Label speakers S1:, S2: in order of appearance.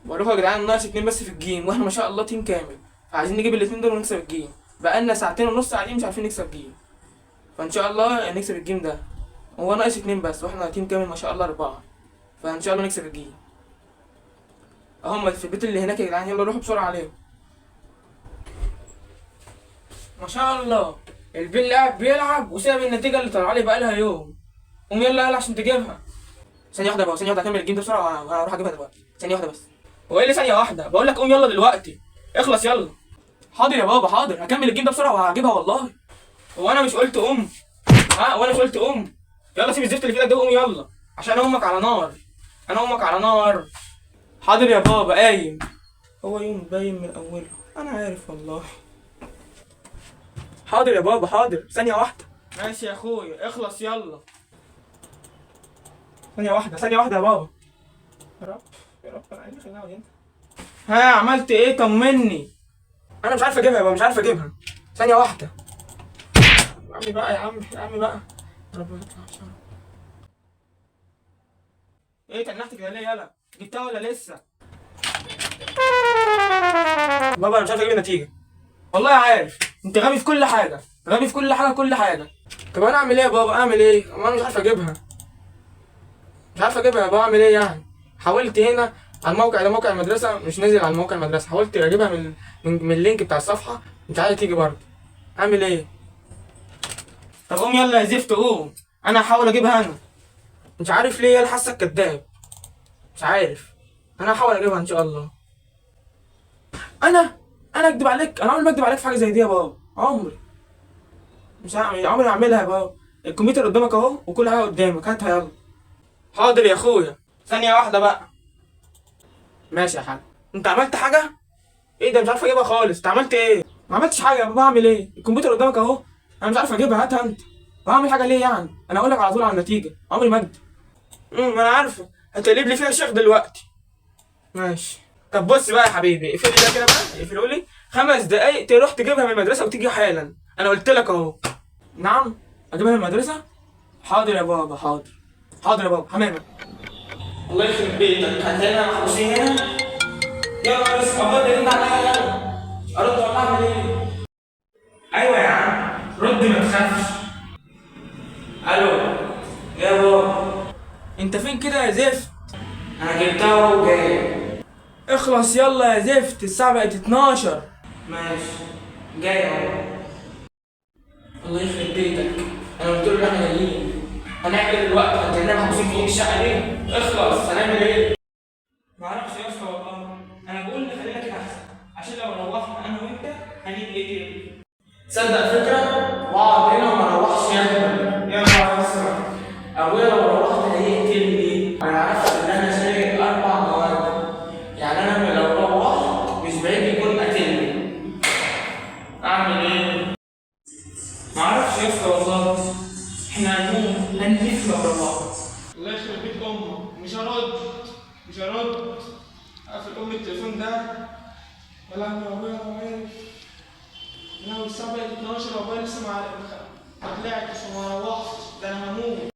S1: بقول لكم يا جدعان ناقص 2 بس في ال game، واحنا ما شاء الله team كامل، فعايزين نجيب الاتنين دول ونكسب ال game. بقالنا 2.5 ساعة قاعدين مش عارفين نكسب game، فان شاء الله نكسب ال game ده. هو ناقص 2 بس واحنا team كامل ما شاء الله 4، فان شاء الله نكسب ال game. اهم في البيت اللي هناك يا جدعان، يلا روحوا بسرعة عليهم. ما شاء الله البيل قاعد بيلعب وساب النتيجة اللي طالعه لي بقالها يوم. قوم يلا يلا عشان تجيبها. ثانية واحدة بقى، ثانية واحدة، هكمل ال game ده بسرعة وهروح اجيبها دلوقتي. ثانية واحدة بس. هو ايه اللي ثانية واحدة؟ بقول لك قوم يلا دلوقتي، اخلص يلا. حاضر يا بابا حاضر، هكمل ال game ده بسرعة وهجيبها والله. هو انا مش قلت قوم؟ ها، هو انا مش قلت قوم؟ يلا سيب الزفت اللي في ايدك ده وقوم يلا، عشان امك على نار. انا امك على نار. حاضر يا بابا قايم. هو يوم باين من اوله، انا عارف والله. حاضر يا بابا حاضر، ثانية واحدة. ماشي يا اخويا اخلص يلا. ثانية واحدة، ثانية واحدة يا بابا. يا رب يا رب، انا عايز اخليها هنا. ها عملت ايه؟ طمني. انا مش عارف اجيبها يا بابا، مش عارف اجيبها. ثانية واحدة. يا عمي بقى، يا عمي، يا عمي بقى. يا رب ما تطلعش يا رب. ايه تنحت كده ليه؟ يلا جبتها ولا لسه؟ بابا انا مش عارف اجيب النتيجة. والله عارف انت غبي في كل حاجة، غبي في كل حاجة، كل حاجة. طب انا اعمل ايه يا بابا؟ اعمل ايه؟ انا مش عارف اجيبها، مش عارف اجيبها يا بابا، اعمل ايه يعني؟ حاولت هنا على الموقع ده، موقع المدرسة مش نازل على موقع المدرسة، حاولت اجيبها من ال link بتاع الصفحة، مش عارف تيجي برضه. اعمل ايه؟ طب قوم يلا يا زفت قوم، انا هحاول اجيبها انا. مش عارف ليه يلا حاسك كداب، مش عارف. انا هحاول اجيبها ان شاء الله. انا اكدب عليك؟ انا عمري ما اكدب عليك في حاجة زي دي يا بابا، عمري مش هعمل، عمري ما اعملها يا بابا. الكمبيوتر قدامك اهو وكل حاجة قدامك، هاتها يلا. حاضر يا اخويا، ثانية واحدة بقى. ماشي يا حاج. انت عملت حاجة؟ ايه ده مش عارف اجيبها خالص، انت عملت ايه؟ ما عملتش حاجة يا بابا، اعمل ايه؟ الكمبيوتر قدامك اهو، انا مش عارف اجيبها، هاتها انت. وهعمل حاجة ليه يعني؟ انا اقول لك على طول على النتيجة، عمري ما اكدب. ما انا عارفه هتقلب لي فيها شيخ دلوقتي. ماشي. طب بص بقى يا حبيبي، اقفل لي ده كده بقى، اقفله لي 5 دقايق تروح تجيبها من المدرسة وتيجي حالا، انا قلت لك اهو. نعم اجيبها من المدرسة؟ حاضر يا بابا حاضر، حاضر يا بابا. حمامه الله يخرب بيتك، هتلاقينا محبوسين هنا. يلا بس ابدا رن عليا، يلا ارد ولا اعمل ايه؟ ايوه يا عم رد ما تخافش. الو يا بابا انت فين كده يا زفت؟ انا جبتها وجاي. اخلص يلا يا زفت، الساعة بقت 12. ماشي جاي اهو. الله يخرب بيتك، انا قلت له احنا جايين. هنعمل ايه دلوقتي؟ هتلاقينا محبوسين في الشقة ليه؟ اخلص هنعمل ايه؟ معرفش يا اسطى والله، انا بقول نخلينا كده احسن، عشان لو روحنا انا وانت هنيجي ايه؟ تصدق فكرة؟ واقعد هنا وما اروحش يا اهبل. يا نهار اسود، ابويا لو روحت هيقتلني. انا عارف ان انا شايل 4 مواد، يعني انا لو روحت مش بعيد يكون قاتلني. اعمل ايه؟ معرفش يا اسطى والله، احنا هنموت هنلف لو روحت. الله يخرب بيت امك، مش هرد مش هرد، اقفل ام التليفون ده. يا لهوي يا ابويا لو عارف. يا لهوي الساعة بقت 12 وابويا لسه ما طلعتش وما روحتش، ده انا هموت.